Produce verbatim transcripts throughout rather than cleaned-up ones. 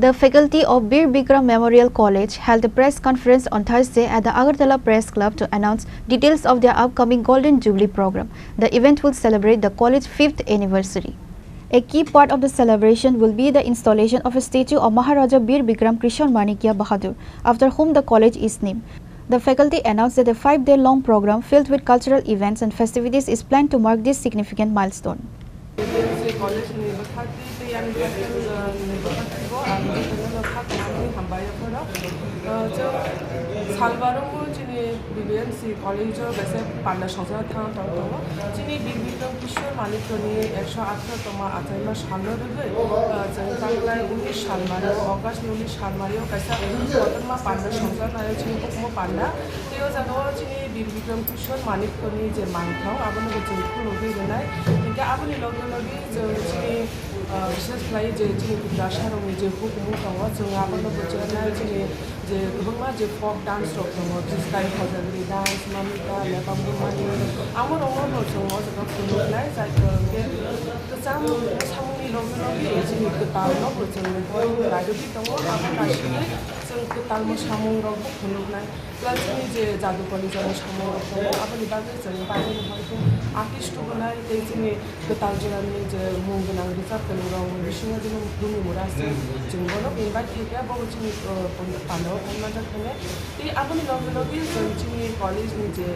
The faculty of Bir Bikram Memorial College held a press conference on Thursday at the Agartala Press Club to announce details of their upcoming Golden Jubilee program. The event will celebrate the college's fifth anniversary. A key part of the celebration will be the installation of a statue of Maharaja Bir Bikram Kishore Manikya Bahadur, after whom the college is named. The faculty announced that a five-day-long program filled with cultural events and festivities is planned to mark this significant milestone. College ni bwkhak tei ani bwkhak, uh, ni bwkhak twibo ang jotono no kha kaham tei hambai rok phano. Uh, chwng salbaro chini B B M C college o kaisa panda songjakna thang thang tongo. Chini Bir Bikram Kishore Manikya ni ekso atharo tongma achaima salno rwgwi, uh, chwng taklai unis salmari o, August ni unis salmari o kaisa kotorma panda songjaknai chini hukumu panda. Tei o jaga o chini Bir Bikram Kishore Manikya ni je mangthang, abono bo chwng khulugwi rwnai. Hinkhe aboni loge loge chwng chini, ah, bishes khlai je chini Tiprasa rokni je hukumu tongo, chwng abono bo chwng nai chini je kwbangma je folk dance rok tongo, Jiskai Hojagri dance, Mamita, Lepang Bumani, amo rokno bo chwng o jaga phunuknai, jai, ah, hinkhe kwcham samungni loge loge chini kwtal no bo chwng raidodi tongo, abo naisingwi chwng kwtal mwsamung rok bo phunuknai. Plus chini je jadu college o samung rok tongo, aboni bagwi chwng bagwi no hoi khe artist rok nai tei chini kwtal jorani je mung gwnang rwchap tongwi rok bisingo chini Dumi Murasing chwng bono invite khaikha, bo chini, uh, panda o phai manjak thangwi. Tei aboni loge loge chwng chini college ni je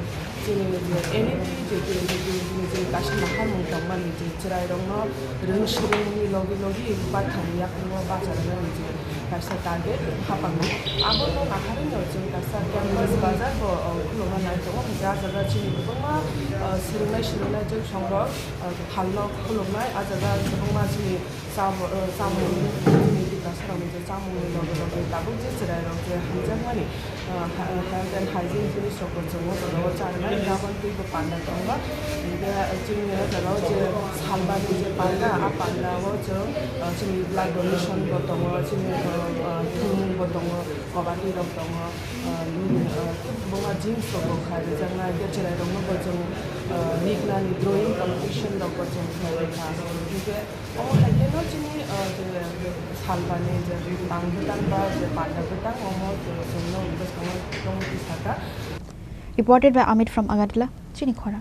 chini je N E P je, je, je, je, je, je kaisa naharmung tongmani je chwrai rokno rwng swrwngni loge loge baithang yakung o bacharnani je kaisa target hapang. Abono naharwi no chwng kaisa campus bazar bo, o, khulokna nai tongo. Hinkhe ah jaga chini kwbangma, o, swrwngnai swrwngnai jwk songrok, o, phalno khuloknai. Ah jaga kwbangma chini chamo-, o, chamung, chini Tiprasa rokni je chamungni loge loge tabuk je chwrai rok je hamjakmani, o, ha-, health and hygiene jinis rok bo chwng o jaga o charwnai. Jabon twi bo panda tongo. Hinkhe chini o jaga o je salbari je panda, ah panda o chwng, o, chini blood donation bo tongo, chini, o, o, thwngmung bo tongo. Kabaddi rok tongo, ah, nini, ah, kwbangma jeans rok bo khai rijak nai, hwnkhe chwrai rok no bo chwng, ah, liknani drawing competition rok bo chwng khai rikha. Hwnkhe omo hai khe no chini, ah, je salbani je tang bwtang ba je panda bwtang omo chwng no bwskango tongwi saka. Reported by Amit from Agartala, Chini Khorang.